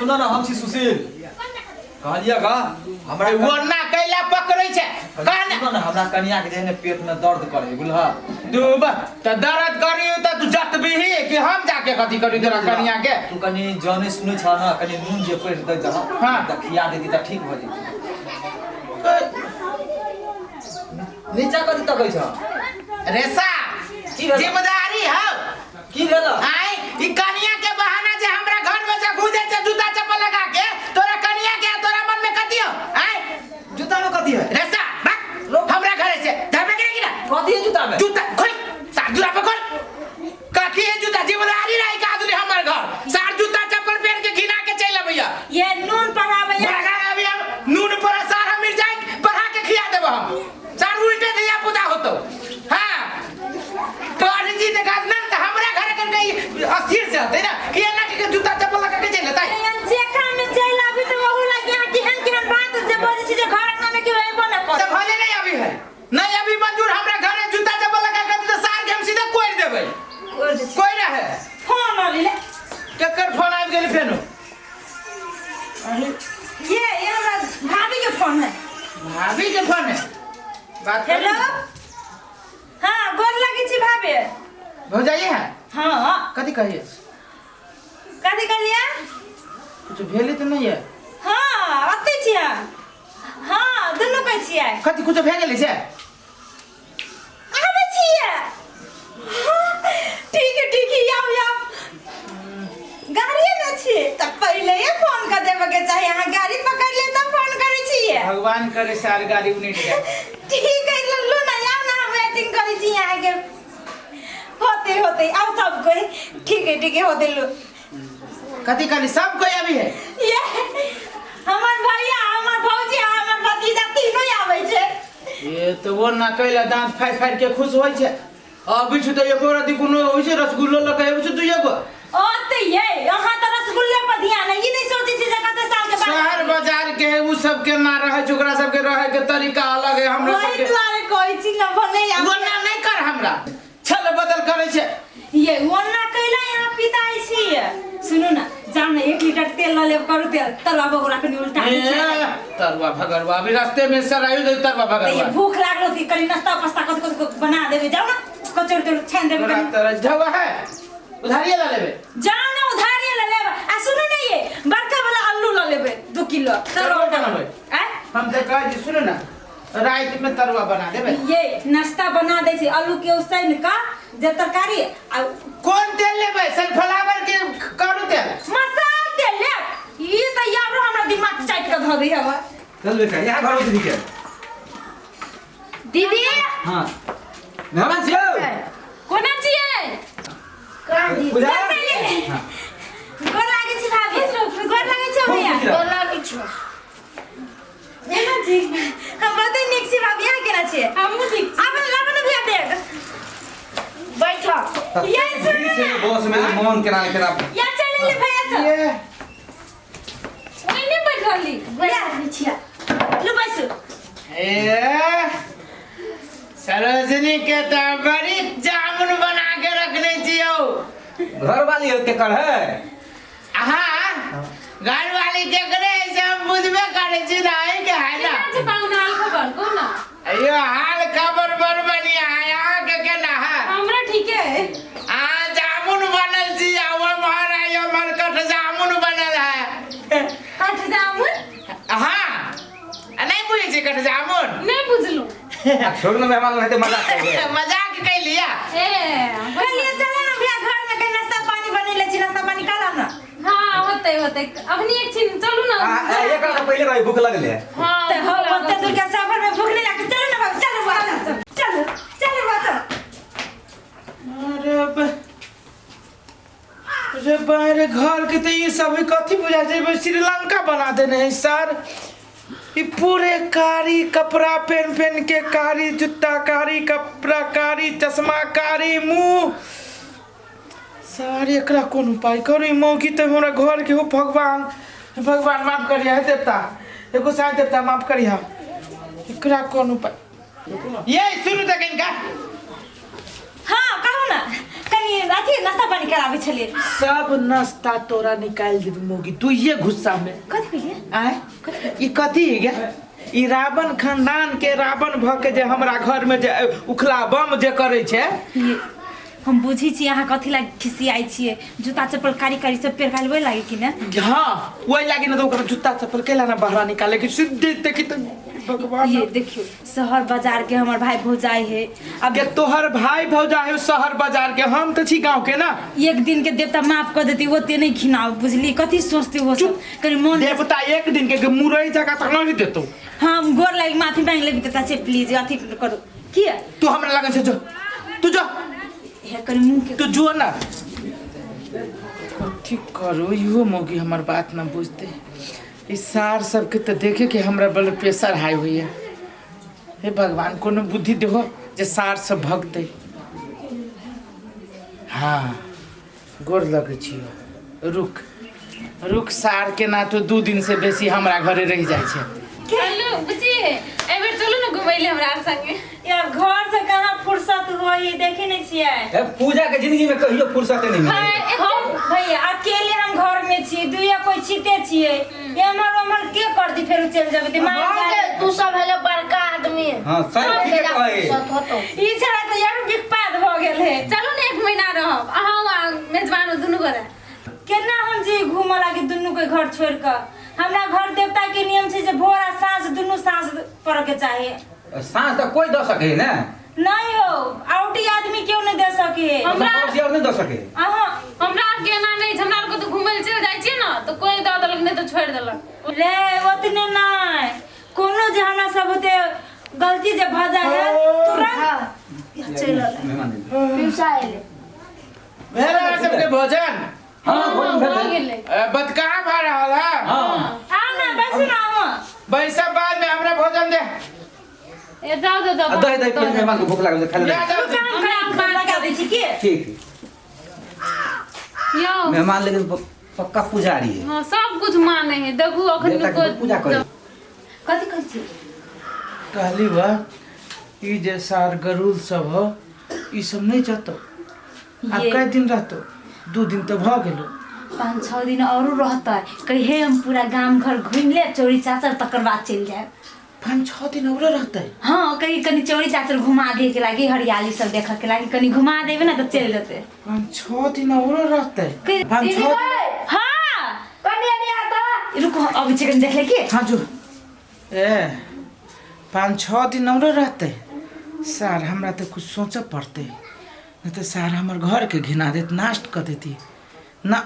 सुनो ना, हम छी सुशील। कहलिए गा हमरा ओना कैला पकड़ै छै कह ने। सुनो ना, हमरा कनिया के जे है ने पेट में दर्द करे बुझलह। डूब त दर्द करी त तू जतबिही कि हम जाके कथी करी तोरा कनिया के? तू कनी जाने सुनै छ ना, कनी नून जे पढ़ि दै दह हाँ। त खिया देती त ठीक भ जेती। नीचा कथी तकै छ? रेसा की भेल? जिम्मेदारी हौ। की भेल? आय ई कनिया के बहाना जे हमरा घर में से घुसे छै जूता चप्पल लगा के, तोरा कनिया के तोरा मन में कथी हौ? आय जूता में कथी है? रेसा भाग हमरा घर से धरबे के ना। कथी है जूता में? जूता खोल, सार जूता पे खोल। कथी है जूता? जिम्मेदारी रही का आदमी हमर घर सार जूता चप्पल पहन के घिना के चल अबैया। ये नून पढ़ाबैया। पढ़ा अभी हम नून पर सार हम मिर्चाई पढ़ा के खिया देब हम। सार उल्टे दिया पुता होतो। हां पढ़ जी ते गाज ना त हमरा घर के कहीं अस्थिर से होते ना कि एना के जूता चप्पल लगा के चल लेता। जे काम में चल अभी तो वहु लगे यहाँ केहन केहन बात जे बजै छै जे घर अंगना में केओ अइबो न करे। सब भले नहीं अभी है, नहीं अभी मंजूर हमरा घर में जूता चप्पल लगा के तो सार के हम सीधा कोइर देबै। कोइर दै छी। कोइ रहे। फोन आबि गेलै। केकर फोन आबि गेल फेनो? ये हमरा भाभी के फोन है। भाभी के फोन है? बात करू। हेलो। हाँ, गोर लगै छी भाभी। भौजाई है? हाँ। कथी कहिए? कथी कहलिए? कुछ भेले तो नहीं है? हाँ, ओतै छियै। हाँ, दुनू कहै छियै। कथी कुछ भए गेलै से? आबै छियै। हाँ, ठीक है, ठीक है, आउ, आउ। गाड़िए में छियै तऽ पहिले फोन कर देबे के चाही। अहाँ गाड़ी पकड़ ले तब फोन करै छियै। भगवान करे सार गाड़ी उनट जाए। ठीक है, लल्लू ना, आउ ना, हम वेटिंग करै छी अहाँके। होते होते आओ सब कोई। ठीक है, ठीक है, होते लो। कथी कहली? सब कोई अभी है? ये हमर भैया, हमर भौजी, हमर भतीजा तीनों आबै छै। ये तो वो ना कैला दांत फाड़ फाड़ के खुश होय छै। अभी छु त एको रति कोनो होय छै रसगुल्लो लके आबै छै दुइयो गो। ओ त ये अहाँ त रसगुल्ले पर ध्यान है, ई नहीं सोचै छी जे कते साल के बाद शहर बाजार के है, उ सब के ना रहै छै, ओकरा सब के रहै के तरीका अलग है। हमरा वही सब के दुआरे कहै छी ना भले वो आबै। ना नहीं कर, हमरा छल बदल करै छै। ये ओना कैला यहाँ पिताई छी। सुनू ना, जाउ ना 1 लीटर तेल ल लेब, करू तेल तरुआ बगुरा कनी उल्टा ए, दै छै। तरुआ भगरुआ अभी रास्ते में सरायु दे तरुआ त ये भगरुआ। भूख लागलो थी, कनी नाश्ता पास्ता कथि कथि बना देबे। जाउ ना कचौड़ी तोड़ी छानि देबे तोरा कनी। तोरा ढवा है उधारिये ल लेबे। जाउ ना उधारिये ल लेब। आ सुनू ना, ये बड़का वाला आलू ल लेबे 2 किलो। तरुआ तरुआ बनाबे। आँय? हम त कहै छी सुनू ना, रात में तरुआ बना देबे। ये नाश्ता बना दै छी आलू के उसैन का जे तरकारी आ कोन तेल लेबै? सनफ्लावर के करू तेल? मसाल तेल ले। ई त यारो हमरा दिमाग चाट के धऽ दै हवा। चल बेटा, यहाँ घर दीदी के। दीदी। हाँ। मेहमान छियौ? कोना छियै? बुझा? गोर लागै छी भाभी। गोर लागै छी भैया। खूब खुश रह। गोर लागै छी। केना छी? हम बहुते नीक छी भाभी, अहाँ केना छियै? हमहूँ ठीक छी। आबे लाबे ने भैया बैग। बैठ। ये सुनू छै ना। बस में मन केना ने केना। या चलि ले भैया सब। ये। ओहिने बैठ रहली। या छिया। लू बैसू। ए सरोजनी के त बड़ी जामुन बना के रखने छियौ। घर वाली हो केकर है? हाँ, घर वाली केकरे है से हम बुझबे करे छी ना, अहीं के है ना। केना छै पाहुना, हाल खबर कहू ना? अयो हाल खबर बड़ बढ़िया है, अहाँ के केना है? हमरा ठीके है। अहाँ जामुन बनल छी, आ ओ महाराज हमर कठ जामुन बनल है। कठ जामुन? हाँ, आ नहीं बुझै छी कठ जामुन? नहीं बुझलू। छोड़ ना मेहमान रहते मजाक करबे। मजाक कैलिया। ए, कहलिए चले ना भैया घर में कहीं नाश्ता पानी बनेले छी, नाश्ता पानी खा लाम ना। हाँ, होते होते अखनी एक छिन चलू ना। एक रात पहले रही भूख लगले। हाँ, तो हो भूख लागल। ओते दूर के सफर में भूख नहीं लगती। चलो ना बाबू, चलो बाबू, चलो, चलो बाबू, चलो। अरे अरे बाहर घर के तो ये सब कथी बुझा जाए, श्रीलंका बना देने है सर। ई पूरे कारी कपड़ा पहन पहन के, कारी जूता, कारी कपड़ा, कारी चश्मा, कारी मुंह सारे। एकरा कोन उपाय करू? ई मौगी तो हमरा घर के हो। भगवान, भगवान माफ करिया, हे देवता, एगो साँझ देवता माफ करिया, एकरा कोन उपाय? ये सुनू तऽ कनिका। हाँ, कहू ना। कनी कनी अथी नाश्ता पानी कराबै छलियै। सब नाश्ता तोरा निकालि देबी मोगी दुइये गुस्सा में। कथी कहलियै? आय ई कथी है गे? ई रावण खानदान के रावण भ के जे हमरा घर में जे उखला बम जे करे छै। ये हम बुझी छी अहाँ कथी लागी खिसियाइ छियै। जूता चप्पल कारी कारी सब पेर खाली वही लागे कि ने? हाँ वही लागे ना, तो ओकरा जूता चप्पल केला ना बहरा निकाले कि सीधे देखी तो भगवान। ये देखियो शहर बाजार के हमर भाई भौजाई है। अब के तोहर भाई भौजाई है शहर बाजार के, हम तो छी गांव के ना। एक दिन के देवता माफ कर देती ओते नहीं घिनाओ बुझली, कथी सोचती वो सब कनी मन। देवता एक दिन के मुरई जगह तक नहीं देतो। हम गोर लागी माफी मांग लेबी देवता से प्लीज अथी करू किया तू हमरा लगन से जो तू जो हे कनी मुंह के तू जो ना कथी करू। इहो मौगी हमर बात ना बुझते। इस सार सबके तो देखे के हमरा ब्लड प्रेशर हाई होइए। हे भगवान कोनो बुद्धि देहो जे सार सब भगतै। हाँ गोर लगै छियो। रुक रुक सार के ना तो 2 दिन से बेसी हमरा घरे रह जाइ छै। चलू बुची एहि बेर चलू ने घुमै ले हमरा आर संगे। यार घर से कहाँ फुर्सत होई देखी नहीं छियै। ए पूजा के जिंदगी में कहियो फुर्सत नहीं मिले। हम भैया अकेले हम घर में छी, दुइया कोई छीते छियै, एमहर ओमहर के कर दी फेर चल जेबै त मार के तू सब हेले बड़का आदमी। हां सही ठीक कहे। ई छड़ा त यार विकपात भ गेल है। चलू ने 1 महीना रहब अहाँ मेजबान दुनू गोरे। केना हम जे घूमऽ लागी दुनू के घर छोड़ के? हमरा घर देवता के नियम छै जे भोर आ साँझ दुनू साँझ पड़े के चाही। साँझ त कोई the सके ना? नहीं हो आउटी आदमी क्यों नहीं दे सके। हमरा पड़ोसी और नहीं the सके। अहाँ हमरा आर के एना नहीं, हमरा आर के तो घूमे ले चल जाइ छियै ना तो कोई the देलक नहीं तो छोड़ देलक। ले ओतने नहीं कोनो जे हमरा सब होते गलती जे भ जाय है तुरंत चल मेहमान पीयूषा एले भेल अहाँ सबके भोजन? हां भोजन भऽ भेल। गेलै। बतका भऽ रहल है। हां आ ना बैसू ना अहाँ। बैसब बाद में हमरा भोजन दे। ए जाओ दे दो दही दही पहिले मेहमान के भूख लागल खा ले। हमरा लगा दै छी के? ठीक यौ मेहमान लेकिन पक्का पुजारी है। हां सब कुछ माने है देखू अखन देवता के पूजा करे। कथी कहै छी? कहली बा ई जे सार गरुल सब हो ई सब नहीं जतो। आब ये कै दिन रहतो? 2 दिन तो भ गेलो। 5-6 दिन औरो रहतै। कहिए हम पूरा गाम घर घूमि ले चौरी चाचर तकर बाद चलि जायब। 5-6 दिन औरो रहतै? हाँ कहीं कनी चौरी चाचर घुमा दे के लागी, हरियाली सब देखे के लागी कनी घुमा देबे ना तो चलि जेतै। 5-6 दिन औरो रहतै? 5-6 दिन? हाँ कनी अनी आता रुको अबै छी कनी देख ले के। हाँ जो ए 5-6 दिन औरो रहतै? सार हमरा तो कुछ सोचऽ पड़तै, नहीं तो सार हमर घर के घिना देत, नाश्त कर देती ना।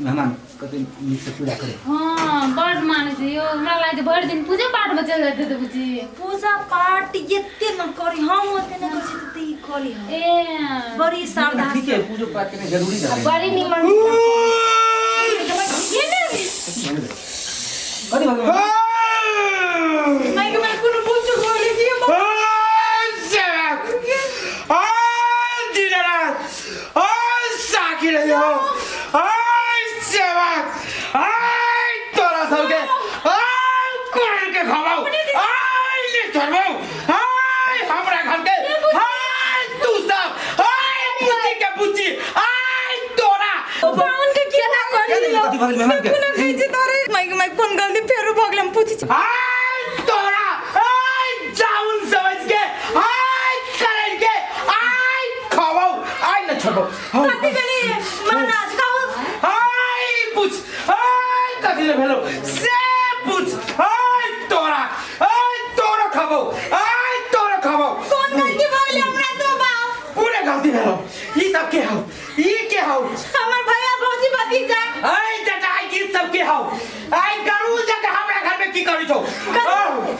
मेहमान कते नीक से पूजा करे। हां बड माने छै यौ, हमरा लागै छै भरि दिन पूजे पाठ में चलि जेतै। तऽ बुझी पूजा पाठ एते न करी हम ओते न करी त ई करी हम। ए बड़ी सावधान ठीक है पूजा पाठ के जरूरी है। बड़ी निमन कथी भऽ गेल? माइक में कोनो पूछ बोली कि बाउन के केना करी लो कथी भऽ गेल मेहमान के? कोना कहै छी तोरे माइक में कोन गलती फेरो भऽ गेल हम पूछै छी। कथी भेलै महाराज कहू? कोन गलती भऽ गेलै हमरा से बाप? गलती भेलो ई सब के हौ, ई के हौ? हमर भैया भौजी भतीजा। ऐ चाचा ई सब के हौ? ऐ गरुल जका हमरा घर में की करै छौ?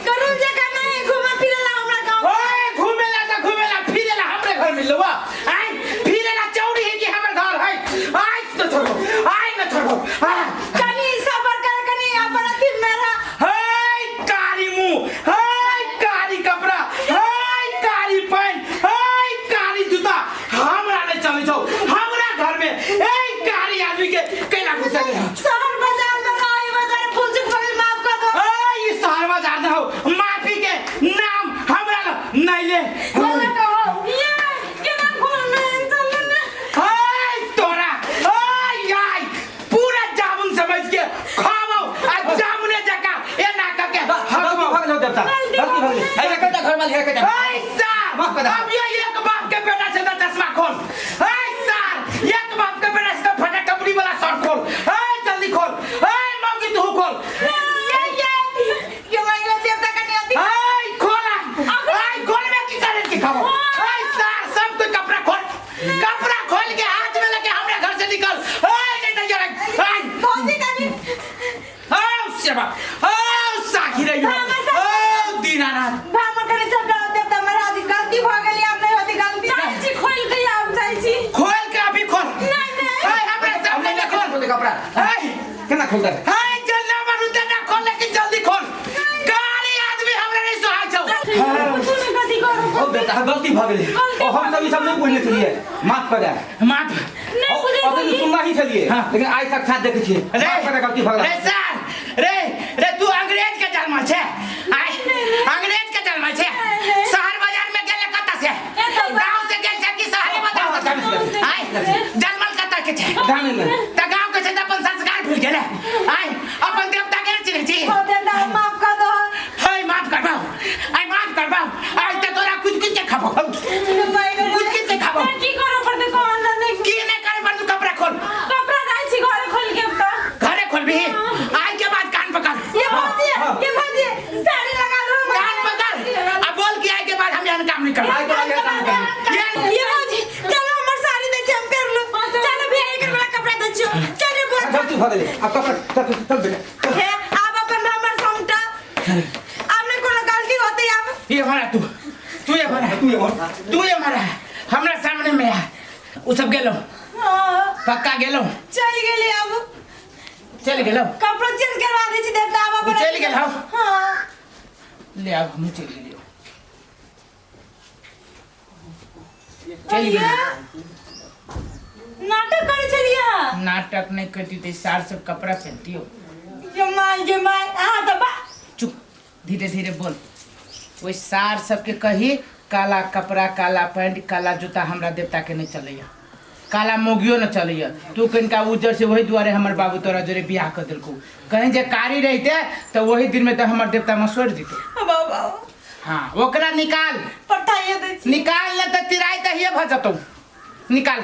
करुण जका नहीं घूमे फिरे ला हमरा गाँव। ओए घुमेला त घुमेला फिरेला हमरे घर में लोवा। ऐ फिरेला चौड़ी है कि हमर घर है। ऐ न छोड़ो, ऐ न छोड़ो। कनी सबर कर कनी अपन अथी में रह। हे कारी मुंह, हे कारी कपड़ा, हे कारी पैंट, हे कारी जूता हमरा नहीं चलै छौ। हमरा घर में ए कारी आदमी के कैला घुसा गेल? शहर बाजार में रहे बाजार भूल चूक भऽ गेल माफ कर दो। ए ई शहर बाजार न हौ, माफी के नाम हमरा देवता गलती भऽ गेलै हे कटा घर वाली हे कटा ऐ सार माफ कर दे। अब ये एक बाप के बेटा से तो चश्मा खोल। ऐ सार एक बाप के बेटा से तो फटा कपड़ी वाला शर्ट खोल। ऐ जल्दी खोल। ऐ मौगी तू खोल। ये ये ये महिला देवता कनी अति ऐ खोला। ऐ खोल में की करे की खाओ। ऐ सार सब कोई कपड़ा खोल। कपड़ा खोल के हाथ में लेके हमरा घर से निकल। ऐ नहीं तो जरा ऐ भौजी कनी औ सेवा औ साखी रही हो। औ दीनानाथ ब्राह्मण कनी सब देवता महाराज गलती भ गेली आब नहीं होती गलती। जाइ छी खोल के आब जाइ छी। खोल के अभी खोल। नहीं, नहीं। ऐ हमरा सामने में खोल। खोल कपड़ा ऐ केना खोलतै हाय जल्दी मारू तना खोल लेकिन जल्दी खोल। गाड़ी आदमी हमरा नहीं सोहाय छौ। कुछ नहीं कथी करू ओ बेटा गलती भऽ गेलै ओ हम सब ई सब नहि बुझने छलियै माफ कऽ दे। माफ नहीं बुझै अभी छलियै। सुनना ही छलियै हाँ। लेकिन आइ साक्षात देखै छियै रे माफ कऽ दे गलती भऽ रे गेलै। सर रे रे तू अंग्रेज के जन्म छै। आय अंग्रेज के जन्म छै। शहर बाजार में गेले कत से? गांव से गेल छै कि शहर बाजार से? आय जन्मल कत के छै? गामे मे। त गांव के छै त अपन संस्कार भूल गेले। आय अपन देवता के नहि चिन्है छी। हो देवता माफ कर दो। हाय माफ करबाओ। आय माफ करबाओ। आय त तोरा कुछ कुछ के खाबो। कुछ कुछ के खाबो। की करऽ पड़तै कहल नहीं। की नहीं करे पर तू कपड़ा खोल। कपड़ा जाइ छी घरे खोल के तऽ। घरे खोलबी। आय के बाद कान पकड़। ये भौजी ये भौजी साड़ी लगा दो। कान पकड़। अब बोल के आय के बाद हम यहाँ काम नहीं करब। आइ के बाद यहाँ काम नहीं करब। ये भौजी चलो हमर साड़ी दे छी हम पहिर लो। चलो भैया एकर वाला कपड़ा दे छियो। चलो बुआ। गलती भऽ गेलै आब कपड़ा चल चल बेटा चल। हे आब अपन हमर समटा आब नहीं कोनो गलती होते आब। ये हमारा तू तू ये हमारा तू ये बोल। तू ये हमारा हमरा सामने में आ। उ सब गेलो हां पक्का गेलो चल गेली आब। चल गेलो कपड़ा चेंज करवा दे छी देवता आब अपन। चलि गेल हौ। हां ले आब हम चलि गेलियो। चलि गेलियो। नाटक करै छलियै। नाटक नहीं करती ते सार सब कपड़ा पहनतियो। ये माय ये माय अहाँ तऽ बा चुप धीरे धीरे बोल। ओहि सार सबके कही काला कपड़ा काला पैंट काला जूता हमरा देवता के नहीं चलैया। काला मोगियो न चलैया। तू कनिका उज्जर से वही दुआरे हमर बाबू तोरा जोरे बियाह कर देलकौ। कहीं जे कारी रहिते तो वही दिन में तो हमर देवता मसोड़ दिते। बाबा हाँ ओकरा निकाल। पठाइए दै छी। निकाल न त तिराई त हिये भ जतौ। निकाल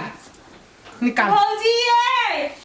निकाल। भौजी ये।